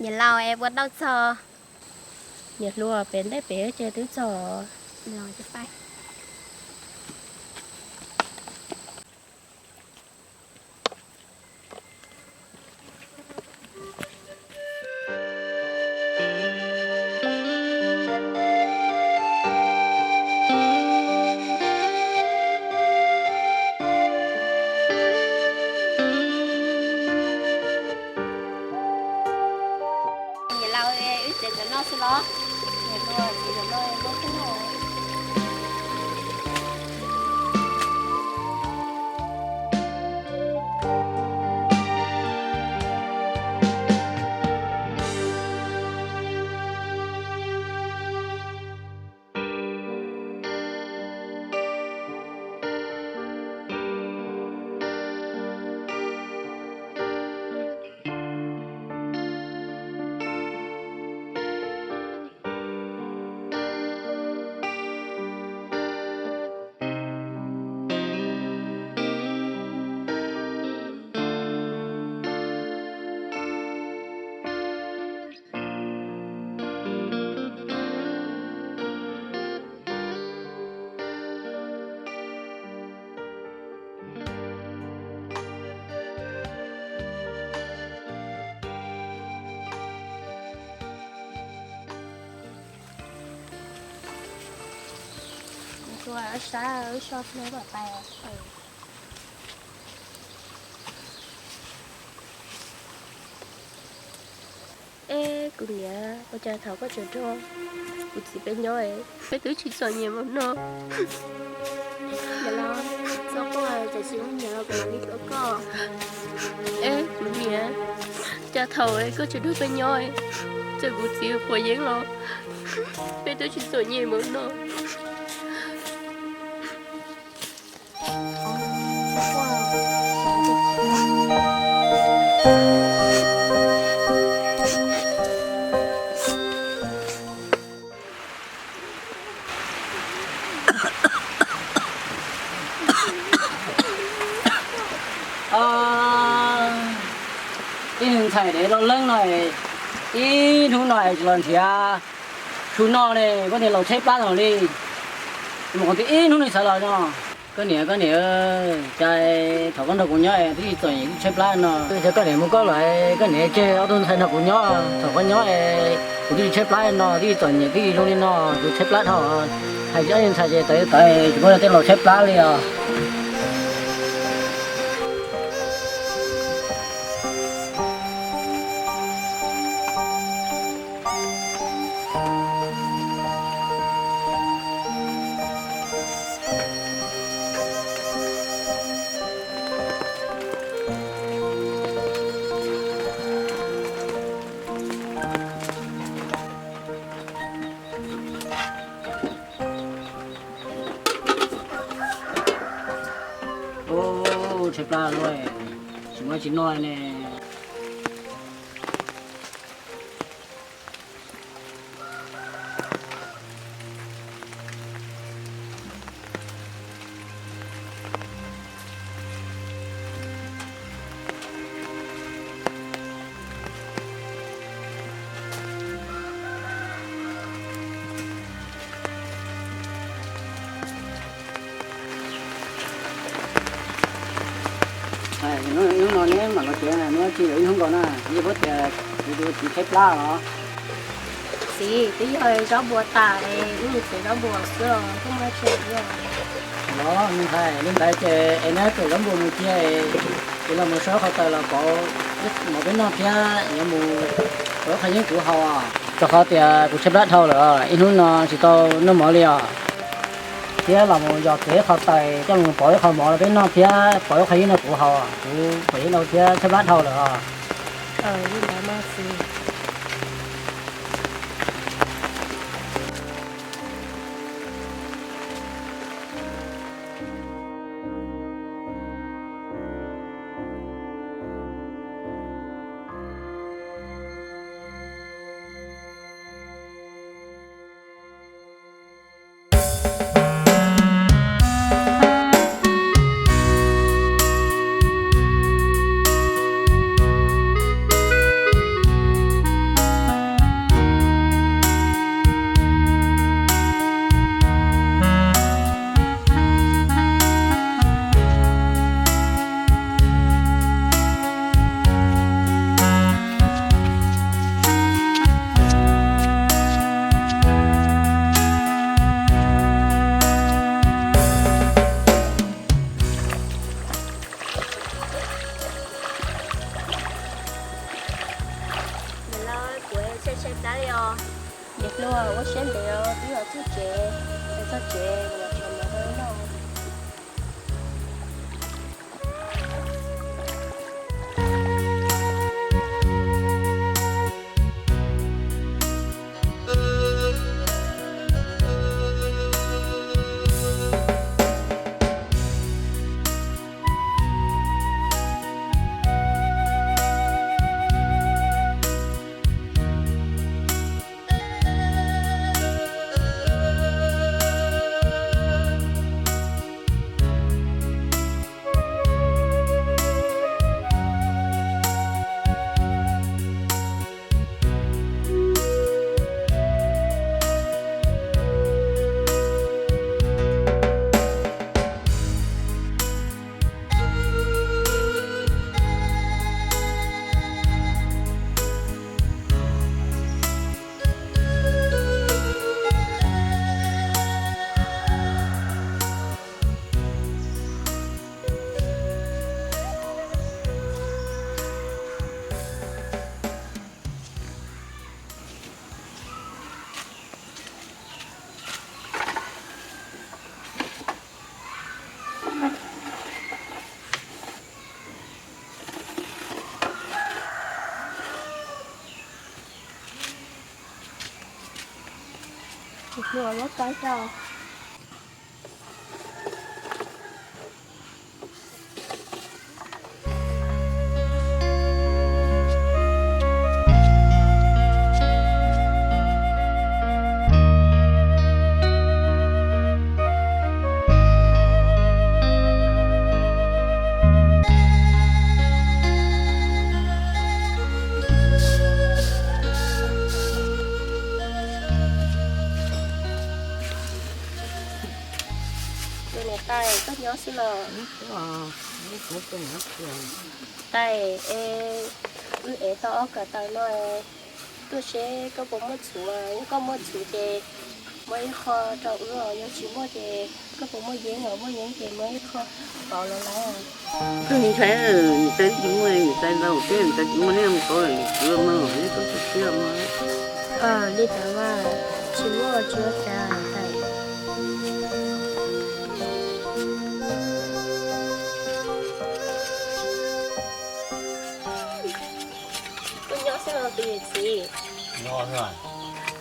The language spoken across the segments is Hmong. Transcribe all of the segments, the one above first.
Niam laus es puas tau txog? Niam hluas, pem ntej pem ces twb txog. Niam laus, wb tsev cov no xwb los? Niam hluas, tsev cov no muaj kawg no. Ua sab wb so hle kom pais. Eb, kuv niam, ua cas thaum koj tseem nrog kuv txiv peb nyob, peb twb tsis txom nyem npaum no? Eb, kuv niam, cas thaum koj tseem nrog peb nyob, txawm kuv txiv quav yeeb los peb twb tsis txom nyem npaum no. Ib ntxhais dev loj leeb no, ib hnub no tsis los nrhiav. Tshua no ne, koj niam laus tshaib plab tau li, mus qhov twg ib hnub no xav los no. Koj niam, koj niam, cas thaum koj nrog kuv nyob twb tsis txom nyem twb tshaib plab no. Koj niam mus koj lawm, koj niam tseg ob tug ntxhais nrog kuv nyob, thaum koj nyob kuv twb tsis tshaib plab no, twb tsis txom nyem twb zoo li no, kuv tshaib plab dhau. Hais tsis ob ntxhais ces tawv tawv tsis muaj tej laus tshaib plab li os. Ub, tshaib plab luaj, tsis muaj tsis noj ne. Hnub no neb mam los tsev na, neb tsis yuav ib hnub nkaus na, yeej paub tias kuv tus txiv tshaib plab los. Txiv, twb yog zaub npua tas, wb mus txiav zaub npua xwb os, twb muaj tsev thiab. Los me ntxhais, li ntawd ces es neb txiav zaub npua mus cia, kuv los mus saib qhov taws los pauv mov peb noj thiab yuav mus pauv qhov yeeb kuv haus. Rau qhov tias kuv tshaib plab dhau lawm, ib hnub no tsis tau noj mov li os. Thiab los mus yos txiav ib qho taws coj mus pauv ib qho mov rau peb noj thiab pauv ib qho yeeb rau kuv haus, kuv pom yeeb dhau thiab tshaib plab dhau lawm os. Niam hluas, ua siab ntev os, twb los txog tsev, txog tsev los tshov mov rau noj. Tus hlua muab kaw rau. Tus niam tais, koj nyob xwb los? Tais, es wb ev tau ob ko taw no tuaj seb koj puas muaj txhuv, yog koj muaj txhuv ces muab ib qho rau wb os, yog tsis muaj ces koj puas muaj yeeb os, muaj yeeb ces muab ib qho pauv los lawm. Koj ntshai, niam tais tsis muaj, niam tais laus thiab niam tais tsis muaj, neb mus pauv lawm niam txiv mas neb tau txhua siab mas. Li ntawd mas tsis muaj tsis ua cas tais. Koj nyob xwb los tus yawm txiv?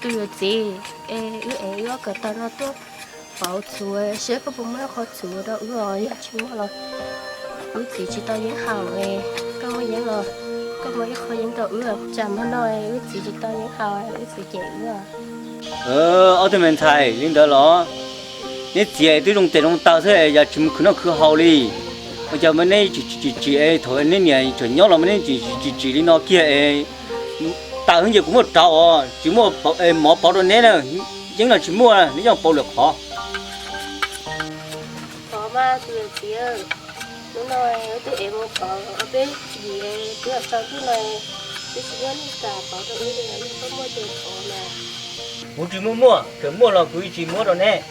Tus yawm txiv, es wb ev wb ob ko taw no tuaj pauv txhuv seb koj puas muaj ib qho txhuv rau wb os, yog tsis muaj los wb txiv tsis tau yeeb haus. Koj muaj yeeb los koj muab ib qho yeeb rau wb, tsam hmo no wb txiv tsis tau yeeb haus wb txiv cem wb. Ob tug me ntxhais, li ntawd los neb txiv twb zoo tes zoo taw xwb es yog tsis mus khwv noj khwv haus li. Ua cas mas neb tsis tsim tsim es thaum neb niam tseem nyob los mas neb tsis tsim tsim li no kiag es. Taws heev ces kuv muab rauv os, tsis muaj mov pauv rau neb na. Yeeb los tsis muaj, neb yeej pauv lwm qhov. Pov mas tus yawm txiv, Hnub no wb twb ev mus pauv ob peb yim, twb yog tau hnub no, twb tsis muaj neeg kam pauv rau wb li, yog koj muaj ces pauv mas. Kuv tsis muaj muaj, txawm muaj los kuv tsis muab rau neb.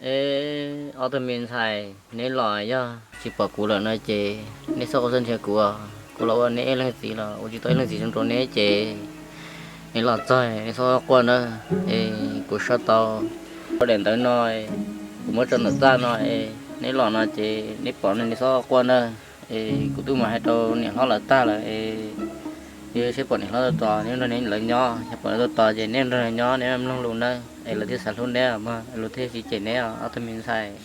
Es ob tug me ntxhais, neb los yog tsis pom kuv lawm no ces neb txhob quaj txhob nrhiav kuv. Kuv los ua neb ib leej txiv los ua tsis tau ib leej txiv zoo rau neb ces neb los txog neb txhob quaj na. Es kuv sau tau daim ntawv no, kuv muab tso ntawm txaj no, es neb los no ces neb pom no neb txhob quaj na. Es kuv twb mus hais rau niam hlob lawv tag lawm es, yog seb pom niam hlob tuaj tos neb nrog neb lawv nyob, yog pom lawv tuaj tos ces neb nrog lawv nyob, neb mloog lus nawb, es lawv thiaj xav hlub neb mog, lawv thiaj tsis cem neb os ob tug me ntxhais.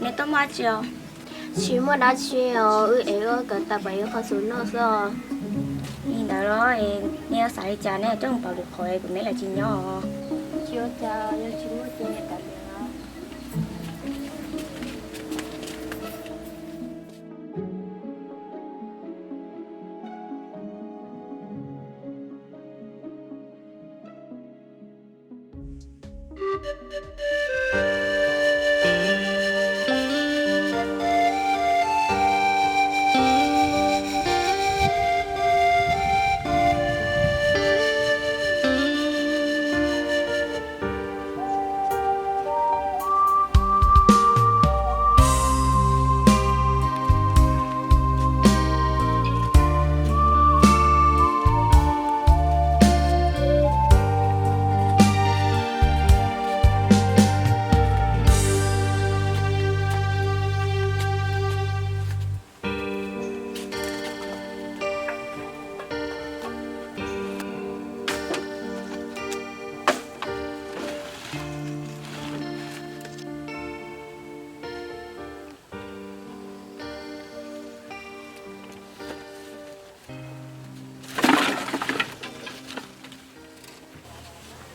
Neb tuaj muaj dab tsi os? Tsis muaj dab tsi os, wb ev wb kawm tau pab ib qho xus noj xwb os. Li ntawd los neb xav li cas, neb coj mus pauv lwm qhov, kuv neb lawv tsis nyob os. Tsis ua cas, yog tsis muaj ces tawm lawm.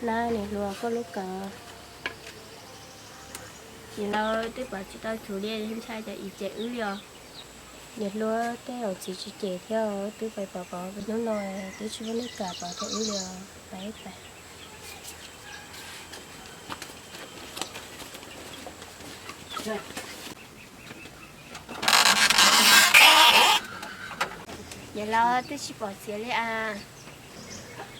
Nab, niam hluas, koj lub kawm. Yawm laus twb pom tsis tau txhua li, ntshai cov ib cem wb li os. Niam hluas, tej zaum txiv tsis cem thiab, twb pais pom pov hnub no, twb tsis muaj neeg kam pov rau wb li os. Pais pais. Yawm laus, twb tsis pom txiv li as.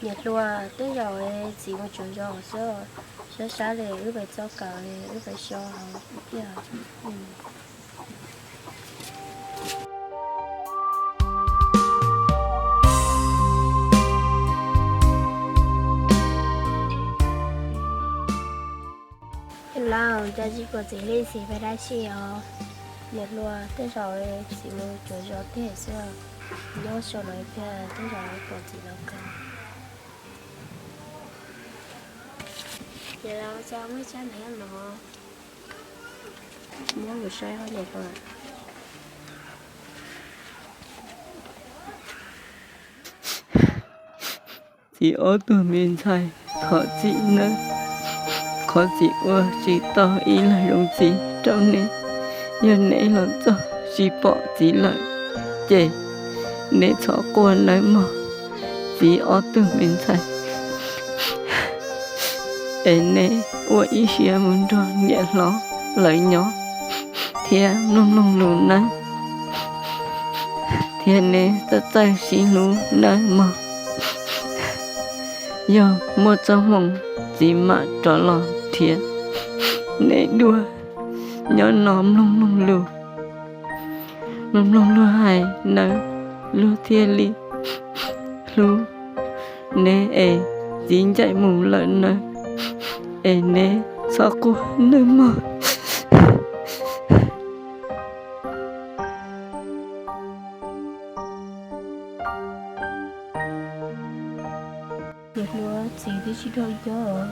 Niam hluas, tej zaum txiv mus tsuav zos xwb, sab sab li wb pais txoj kawm, wb pais so hauv tiag. Laus, cas tsis pom txiv li, txiv pais dab tsi os? Niam hluas, tej zaum txiv mus tsuav zos tiag xwb, nyob so no ib pliag tej zaum pom txiv los kawg. Ces los tso muaj tsab ntev no, muab kuv saib hauj lwm. Txiv ob tug me ntxhais, thov txim nawb. Qhov txiv ua tsis tau ib lo lus zoo txiv rau neb. Yog neb los txog tsis pom txiv lawm, ces neb txhob quaj nawb mog, txiv ob tug me ntxhais. Es neb ua ib siab mus nrog niam hlob lawv nyob thiab mloog mloog lus nawb, thiab neb txawj txawj sib hlub nawb mog. Yog muaj txoj hmoo, txiv mam rov los nrhiav neb dua. Nyob no mloog mloog lus, mloog mloog luag hais nawb, luag thiaj li hlub neb es txiv ncaim mus lawm nawb, es neb txhob quaj nawb mog. Niam hluas, txiv twb tsis dhau coj.